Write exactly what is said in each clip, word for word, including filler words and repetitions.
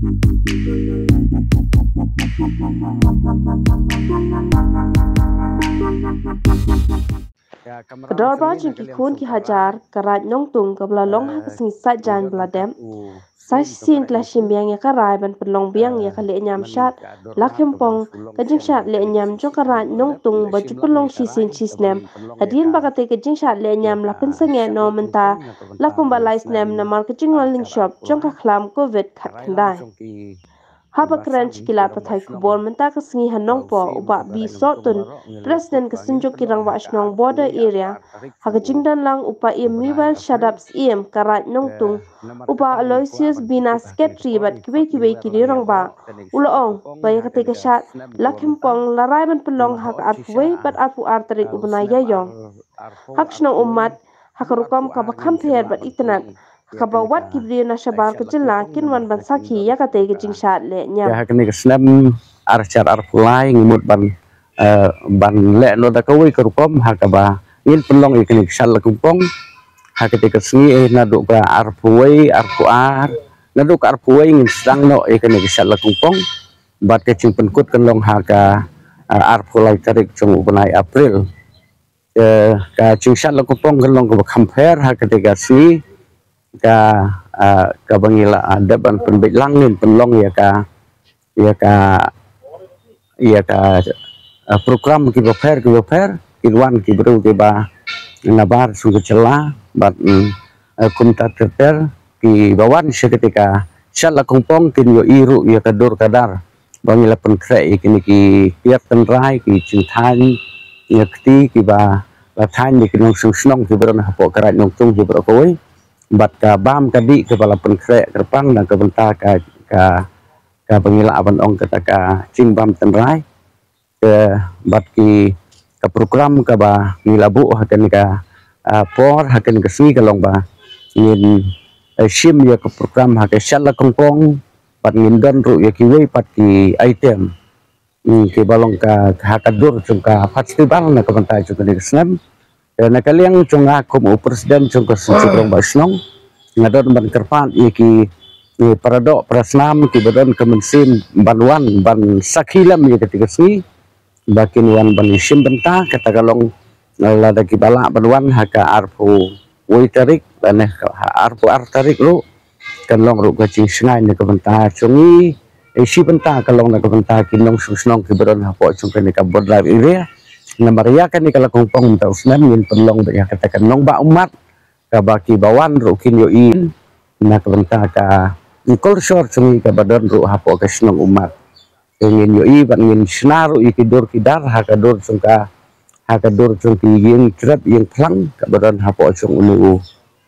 Ka dorbar jong ki khun ki hajar ka Raid Nongtung kaba la long ha ka sngi Saitjaiñ ba la dep, sa shisien ki la shim biang ïa ka rai ban pynlong biang ïa ka lehniam shad la khempong, ka jingshad lehniam jong ka Raid Nongtung ba ju pynlong shisien shisnem. Hadien ba kata ka jingshad lehniam la pynsangeh noh mynta la kumba lai snem namar ka jinglong lyngshop jong ka khlam covid khatkhyndai. Haba kren sha ki lad pathai khubor mynta ka sngi ha Nongpoh, u Bah B Sohtun, President ka Synjuk ki Rangbah Shnong Border Area, ha ka jingdon lang u Bah Im Miwel Shadap, Syiem ka Raid Nongtung, u Bah Aloysius Bina, Secretary, bad kiwei kiwei ki riew rangbah, u la ong ba ïa kata ka shad la khempong la rai ban pynlong ha ka arphew wei bad arphew ar tarik u bnai Ïaïong ha ka shnong Ummat, ha ka rukom kaba kham pher bad itynnad, ha kaba wat ki briew na shabar ka jylla kin wan ban sakhi ïa kata ka jingshad lehniam. Ïa ha kane ka snem ar hajar arphew lai ngi mut ban, eh, ban leh noh da kawei ka rukom ha kaba ngin pynlong ïa kane ka shad la khempong ha kata ka sngi, eh, naduh ka arphew wei, arphew ar, naduh ka arphew wei ngin sdang noh ïa kane ka shad la khempong. Bad ka jingpynkut kan long ha ka, eh, arphew lai tarik jong u bnai April. Eh, ka jingshad la khempong kan long kaba kham pher ha kata ka sngi, ka, ah, kaba ngi la, ah, dep ban pynbeit lang, ngin pynlong ïa ka, ïa ka, ïa ka, ah, program kiba pher kiba pher, kin wan ki briew kiba nabar sha ka jylla bad, mm, eh, kumta ter ter kiba wan sha kata ka shad la khempong kin ïohi ruh ïa ka dur ka dar ba ngi la pynkhreh ïa kine ki tiar tynrai, ki jingthaiñ ïa kti kiba la thaiñ ïa ki nongshong shnong kiba don hapoh ka Raid Nongtung kiba kawei. Bad ka bam ka dih kaba la pynkhreh kyrpang na ka bynta ka, ka, kaba ngi lah ban ong kata ka jingbam tynrai. Ka, bad ki, ka program kaba ngi la buh ha kane ka, ah, por, ha kane ka sngi ka long ba ngin, eh, shim ïa ka program ha ka shad la khempong, bad ngin don ruh ïa kiwei pat ki item, mm, kiba long ka, ha ka dur jong ka festival na ka bynta jong kane ka snem. Eh, na ka liang jong nga kum u President jong ka Synjuk Rangbah Shnong, nga don ban kyrpad ïa ki, ki para doh para snam kiba don ka mynsiem ban wan ban sakhi lem ïa kata ka sngi, ba kin wan ban ïashim bynta, kata ka long, eh, lada kiba lah ban wan ha ka arphew wei tarik lane ha arphew ar tarik ruh, kan long ruh ka jingshngaiñ na ka bynta jong ngi. Ïashim bynta ka long na ka bynta ki nongshong shnong kiba don hapoh jong kane ka border area. Namar ïa kane ka la khempong mynta u snem ngin pynlong beit ha kata ka nongbah ummat, kaba kiba wan ruh kin ïohi na ka bynta ka culture jong ngi kaba don ruh hapoh ka shnong ummat. Te ngin ïohi bad ngin shna ruh ïa ki dur ki dar ha ka dur jong ka, ha ka dur jong ki ïing trep ïing phlang kaba don hapoh jong une u,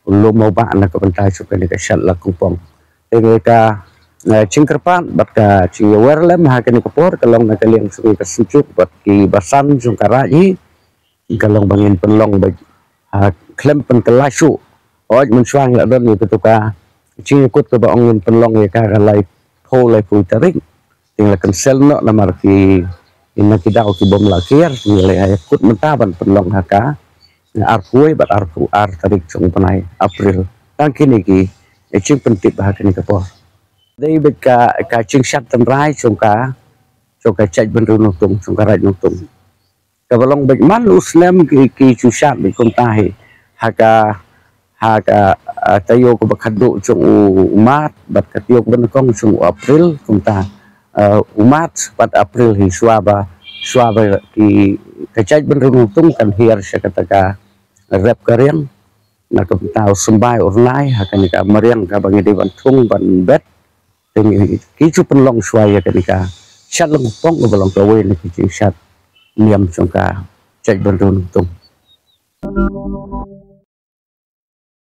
u lum u bah na ka bynta jong kane ka shad la khempong. Te ngi ka, eh, jingkyrpad bad ka jingïawer lem ha kane ka por ka long na ka liang jong ngi ka Synjuk bad ki basan jong ka Raid hi, ka long ba ngin pynlong beit, ah, khlem pynkylla shuh. Hooid, mynshuwa ngi la don ïa katu ka jingïakut kaba ong ngin pynlong ïa ka, ka laiphew, laiphew tarik. Te ngi la cancel noh namar ki, na ki daw ki bym la kiar, te ngi la ïakut mynta ban pynlong ha ka arphew wei bad arphew ar tarik jong u bnai April. Tang kine ki, eh, jingpyntip ha kane ka por. Dei beit ka, ka jingshad tynrai jong ka, jong ka jaitbynriew Nongtung, jong ka Raid Nongtung. Kaba long beit man u snem ki, ki ju shad beit kumta hi. Ha ka, ha ka, ah, taïew kaba khatduh jong u Mart bad ka taïew kaba nyngkong jong u April kumta. Ah, u Mart bad April hi shuwa ba, shuwa ba ki, ka jaitbynriew Nongtung kan hiar sha kata ka rep ka riang na ka bynta u symbai u rnai ha kane ka mariang kaba ngi dei ban thung ban bet. Te ngi ki ju pynlong shuwa ïa kane ka shad la khempong kaba long kawei na ki jingshad niam jong ka jaitbynriew Nongtung.